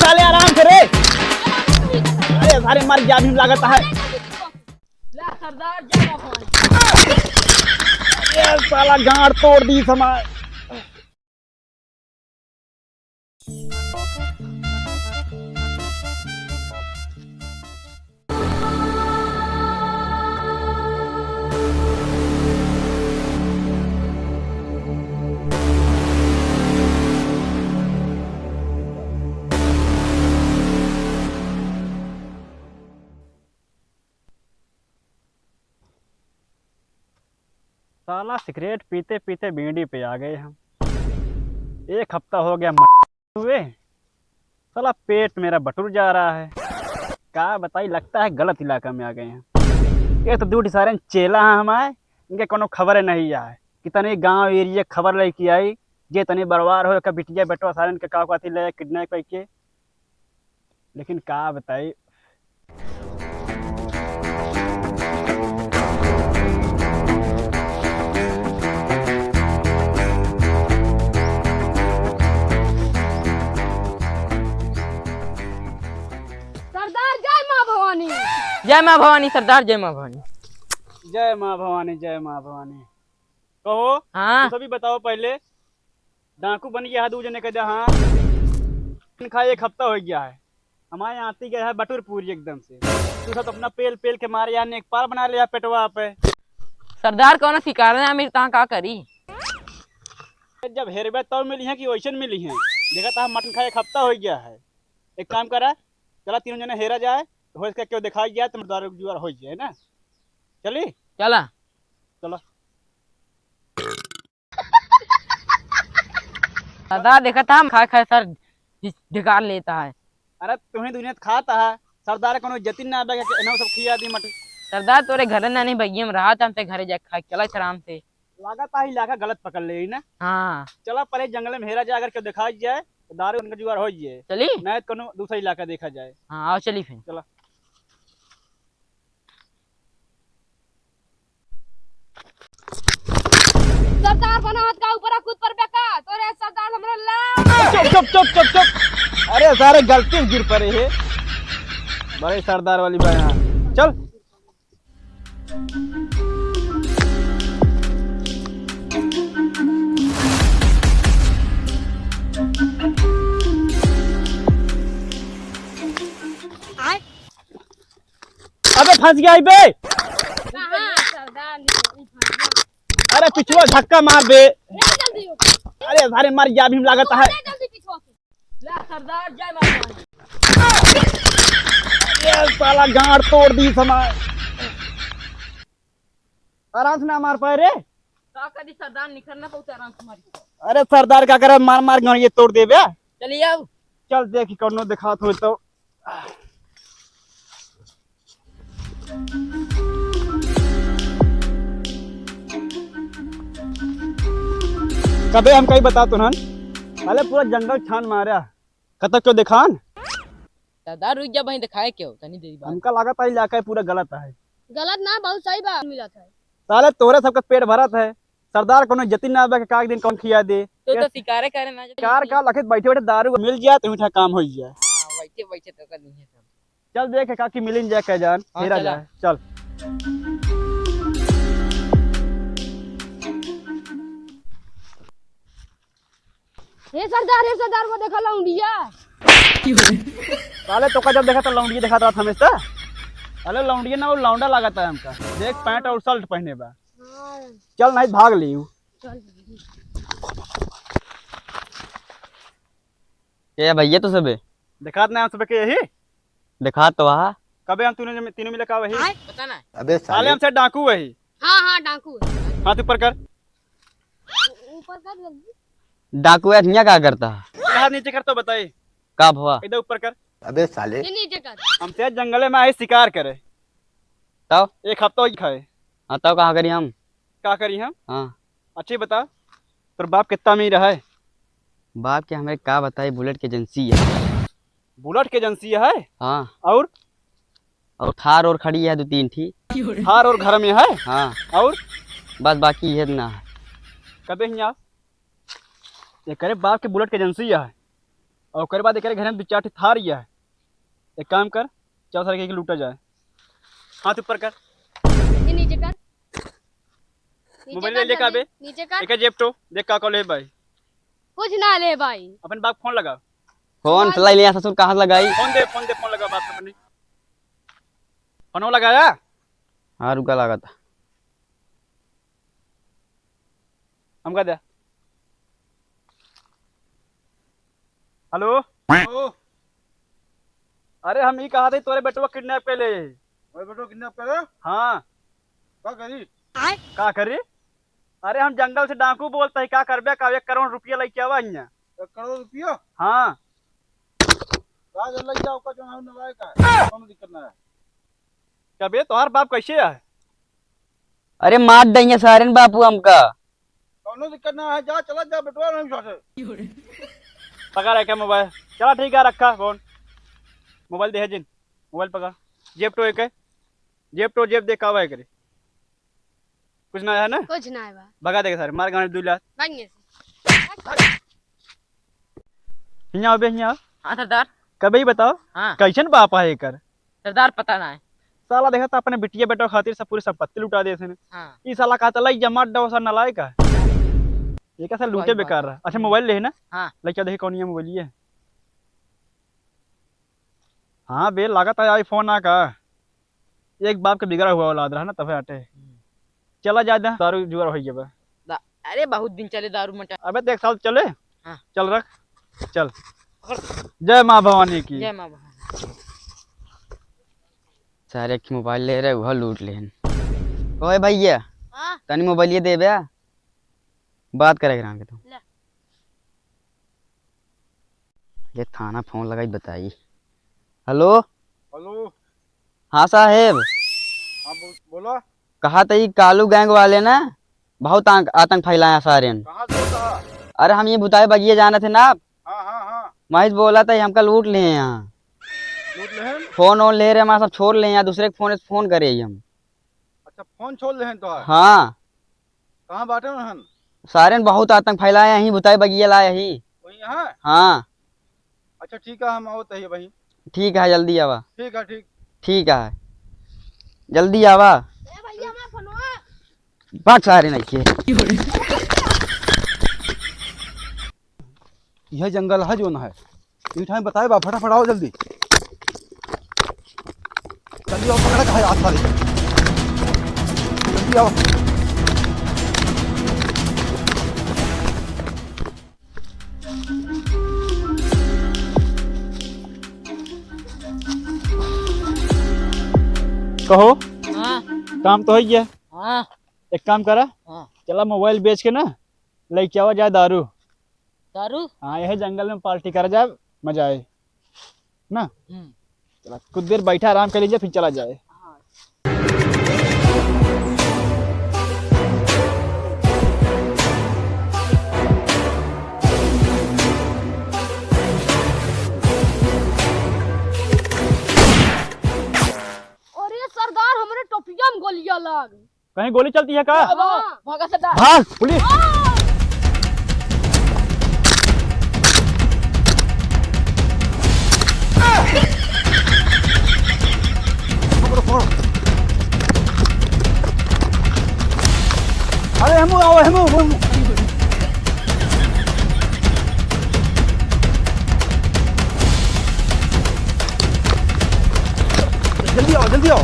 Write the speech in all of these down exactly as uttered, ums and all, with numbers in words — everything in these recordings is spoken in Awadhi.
साले आराम से रे। अरे सारे मर गया अभी लागत है। ला सरदार, जय बाबा। ये साला गांड तोड़ दी समाज। साला सिगरेट पीते पीते बीड़ी पे आ गए हम। एक हफ्ता हो गया मर हुए, साला पेट मेरा बटुर जा रहा है। का बताई, लगता है गलत इलाका में आ गए हैं। ये तो दू ठे सारे चेला हैं हमारे, इनके कोनो खबर नहीं है। कितने गांव एरिया खबर लेके आई, जे तनी बरवार हो, का बिटिया बेटवा सारे इनके का कहती ले किडनैप करके। लेकिन का बताई। सरदार जय माँ भवानी। जय माँ भवानी सरदार, जय माँ भवानी। जय माँ भवानी, जय माँ भवानी। कहो, हाँ। तू सभी बताओ पहले, डाकू बन गया है दू जने के दे, हाँ। तनखा एक हफ्ता हो गया है, हमारे यहाँ आती गया है बटुर पूरी एकदम से। तू सब अपना पेल पेल के मारे यहाँ नेकपाल बना ले यहाँ पेटवा पे। सरदार कौनो शिकार ना मिलता, का करी? जब हेरबे तब मिली है कि वैसन मिली है? देखा था मटन खा एक हफ्ता हो गया है। एक काम करा, चला तीनों जने हेरा जाए, हो सके केहू दिखाई जाए तो दारू जुआर हो जाए ना। चली? चला। चला। दादा देखा था हम खाए खाए सर ढिकार लेता है। अरे तुम्हें दुनिया खाता है, सरदार कोनो जतिन ना आबे के एनो सब खिया दी मटन। सरदार तोरे घर ना नहीं भैया हम रहा था, हमसे घरे जाके खाए चला आराम से। लागत आ इलाका गलत पकड़ ले ना। हाँ। चला पहले जंगल में हेरा जाए, अगर केहू दिखाई जाए तो दारू उनका जुगाड़ हो जाए। चली। नहीं तो कोनो दूसरा इलाका देखा जाए। हाँ, आओ चली फिर। चला। सरदार बना हाथ का ऊपर कूद पर बेका, तोरे सरदार हमरा ला। चुप, चुप, चुप, चुप, चुप। अरे सारे गलती से गिर पड़े हैं। बड़े सरदार वाली बात है। चल। अबे फंस गया बे। कहाँ सरदार ने फंस गया? अरे पिछुआ धक्का मार बे। ले जल्दी हो। अरे सारे मर गया अभी लागत है। ले जल्दी पिछुआ से। ला सरदार, जय माता दी। ये साला गांड तोड़ दी समाज। आराम से ना मार पाए रे। का करी सरदार, निखर ना पाउत आराम से मारी। अरे सरदार का करे, मार मार गांड ये तोड़ देबे। चलिए आओ। चल देखी कौनो दिखात हो तो। कबे हम कहीं बता तुहन, साले पूरा जंगल छान मारा, कतक क्यों देखान? दादा रुक जा भाई, दिखाए क्यों तनी देरी बाद। हमका लागत है इलाका पूरा गलत है। गलत ना, बहुत सही बात मिलत है। साले तोरे सबका पेट भरत है, सरदार कोनो जतिन ना आबे के काग दिन कौन खिया दे। तो, तो शिकारे करे ना जाते। शिकार का लखत बैठे बैठे दारू मिल जाए तो मीठा काम हो जाए। हाँ, बैठे बैठे तो कर नहीं है सब। चल देख काकी मिलिन जाए कह जान, हाँ, हेरा चला। जाए, चल। हे सरदार, हे सरदार, वो देखा लौंडिया। साले तोका जब देखा तो लौंडिया दिखात रहत हमेशा। अरे लौंडिया ना, वो लौंडा लागत है हमका। देख पैंट और शर्ट पहने बा। हाँ। चल नहीं भाग ली। चल। के भैया तू सबे? देखात ना हम सबे के यही? देखात तो वहा। कबे हम तीनों जमे, तीनों मिले का वही? पता ना। अबे साले साले। हमसे डाकू वही। हाँ, हाँ, डाकू है। हाथ ऊपर कर। ऊ-, ऊपर कर जल्दी। डाकू है, हियाँ का करता है? हाथ नीचे कर तो बताई। का भवा? इधर ऊपर कर। अबे साले। ये नीचे कर। हमसे जंगले में आए शिकार करे। तब? एक हफ्ता ही खाए। हाँ, तब कहाँ करी हम? का करी हम? हाँ। अच्छी बता, तोर बाप कितना अमीर है? बाप के हमें का बताई, बुलेट के एजेंसी है। बुलेट के एजेंसी है? हाँ। और? और थार और खड़ी है दो तीन ठी। थार और घर में है? हाँ। और? बस बाकी है ना। कबे हियाँ? ये करे बाप के बुलेट के एजेंसी है। और ओकरे बाद एकरे घर में दो चार ठे थार ही है। एक काम कर, चल सारे के लूटा जाए। हाथ ऊपर कर। ये नीचे कर। नीचे मोबाइल कर ले लेकर जल्दी, बे। नीचे कर। एक जेब तो देख का कॉल है भाई। कुछ ना ले भाई। अपन बाप फोन लगा। फोन चला ले ससुर, कहाँ से लगाई? फोन दे, फोन दे, फोन लगा बाप अपने। फोन लगाया? हाँ, रुका, लगा था। हमका दे। हेलो। हेलो। अरे हम ई कहा थे तोरे बेटवा किडनैप कर ले। मेरे बेटवा किडनैप कर ले? हाँ। का करी? का करी? अरे हम जंगल से डाकू बोलते हैं, का करबे का, एक करोड़ रुपया लेके आवा हियाँ। एक करोड़ रुपया? हाँ। का जल्दी जाओ का जो हम नलायक है, कोनो दिक्कत ना है। कबे तोहार बाप कैसे है? अरे मार देंगे सारे बापू हमका। कौनो दिक्कत ना है, जा, चला जा, बेटवा नहीं उठा से। पकड़ रखे मोबाइल। चला ठीक है, रखा फोन। मोबाइल दे है जिन, मोबाइल पकड़। जेब टो एक है, जेब टो, जेब दे, कावा है करे। कुछ ना है ना? कुछ ना है बा। भगा देगा सारे, मार गाने दो लात। भागेंगे से। हियाँ आओ बे, हियाँ आओ। हाँ सरदार। कबे ही बताओ, हाँ। कैसन बाप है एकर? सरदार पता ना है। साला देखा था अपने बिटिया बेटा खातिर सब पूरी संपत्ति लुटा दे थे। हाँ। ई साला कहता लाई जमा डो सा नलायक है। ये कैसा लूटे बेकार रहा। अच्छा मोबाइल ले है ना? हाँ। लइका देखे कौन ये मोबाइल ये। हाँ बे, लागत है iPhone आ का। एक बाप के बिगड़ा हुआ औलाद रहा ना, तबे आटे। हम्म। चला जाए दे, दारू जुगाड़ हो गया बा। दा-, अरे बहुत दिन चले दारू मटा। अबे देख साल चले। हाँ। चल रख, चल। पकड़। जय माँ भवानी की। जय माँ भवानी। सारे एक मोबाइल ले रहे, वह लूट लेन। ओए भैया, हाँ? तनी मोबाइल ये देबे, बात करे ग्राम के तू। ले। ये थाना फोन लगाई बताई। हेलो। हेलो। हाँ साहेब। हाँ, बो-, बोला। कहा त ई कालू गैंग वाले ना बहुत आंक-, आतंक फैलाया सारे ने। कहाँ से बोलता है? अरे हम ये भुताई बगिया जाना थे ना आप। हाँ, हाँ, हाँ। महेश बोला था हमका लूट ले हैं यहाँ। लूट ले हैं? फोन वोन ले रहे हमारा सब छोड़ ले हैं यहाँ, दूसरे के फोन से फोन करे ही हम। अच्छा, फोन छोड़ ले हैं तो? हाँ। कहाँ बाटे उन्हन? सारे ने बहुत आतंक फैलाया, यहीं भुताई बगिया लाया ही। वहीं है? हाँ। अच्छा, ठीक है, हम आवत ही वहीं। ठीक है, जल्दी आवा। ठीक है, ठीक। ठीक है, जल्दी आवा। ए भैया, हमार फोनवा। बात सारे नहीं के। यह जंगल है, जोन है। ई ठाम बताए बा, फटाफट आओ जल्दी। जल्दी आओ, पकड़ा का है हाथ सारे। जल्दी आओ। कहो। हाँ। काम तो है ये। हाँ। एक काम करा। हाँ। चला मोबाइल बेच के ना, लेके आवा जाए दारू। दारू? हाँ, यही जंगल में पार्टी करा जाए, मजा आए ना। हम्म। चला, कुछ देर बैठा आराम कर लीजिए, फिर चला जाए। हाँ। अरे सरदार, हमरे टोपिया में गोलियां लाग। कहीं गोली चलती है का? हाँ। भागा सरदार। भाग, पुलिस। अरे हमू आओ, हमू, हमू। जल्दी आओ, जल्दी आओ।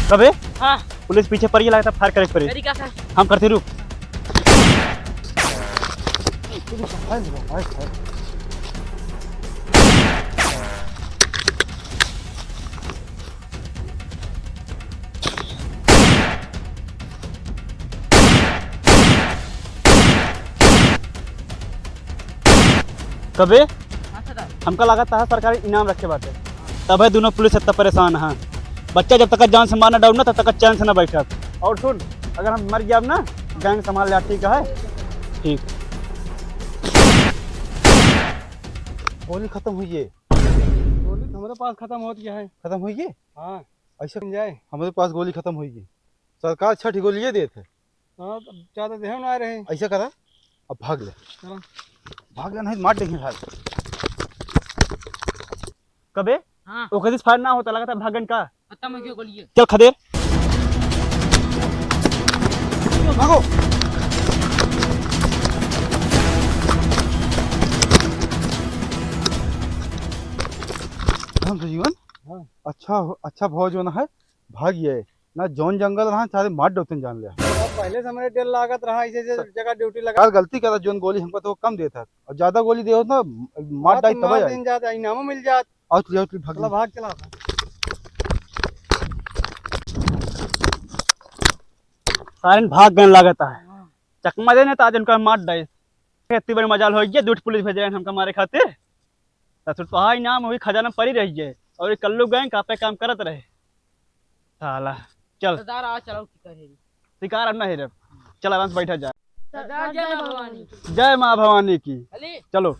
कबे? हाँ। पुलिस पीछे पड़ी है, लगता फायर करे के पड़ी। तरीका से। हम करते रुक। कबे? हाँ, सरदार। हमका लागत है सरकार इनाम रखे बाटे, तबे दोनों पुलिस इतना परेशान है। बच्चा जब तक जान से मार न डाउन ना, तब तक चैन से न बैठत। और सुन, अगर हम मर गया ना, गैंग संभाल लिया, ठीक है? ठीक। गोली खत्म हुई है। गोली तो हमरे पास खत्म होत गया है। खत्म हुई है? हाँ। ऐसे बन जाए। हमरे पास गोली खत्म हुई है। सरकार छठी गोली ये देत है। हाँ, तो ज्यादा देह ना रहे। ऐसा करा, अब भाग ले। चलो। भाग ले, नहीं मार देंगे भाग। कबे? हाँ। ओकर से फायर ना होता, लगा था भागन का। खत्म हो गया गोलिए। चल खदेर। भागो। राम जीवन। हाँ। अच्छा हो-, अच्छा भवा जो ना है, भाग गए ना, जौन जंगल रहा, सारे मार डोतन जान लिया। अब पहले से हमारे डर लागत रहा, ऐसे, ऐसे स-, जगह ड्यूटी लगा। यार, गलती करा, जौन गोली हमको तो कम देता, और ज्यादा गोली दे होत ना, मार हाँ, तो डाई तब मार जाए। दिन जाता, इनामो मिल जात। आओ, चलिए, आओ, चलिए, भाग चला, ले। भाग चला। सारे भाग गए लागत है। हाँ। चकमा देने तो आज उनका मार डाई। इतनी बड़ी मजाल हो गई, दूठ पुलिस भेजे हैं हमका मारे खातिर। ससुर तो हाँ इनाम हुई, खजाना परी रही है। और ये कल्लू गैंग का पे काम करत रहे। साला, चल। सरदार, आ चलाओ, की करे? शिकार अब ना हेरब। चल, आराम से बैठा जा। सरदार, जय माँ भवानी की। जय माँ भवानी की। अली। चलो।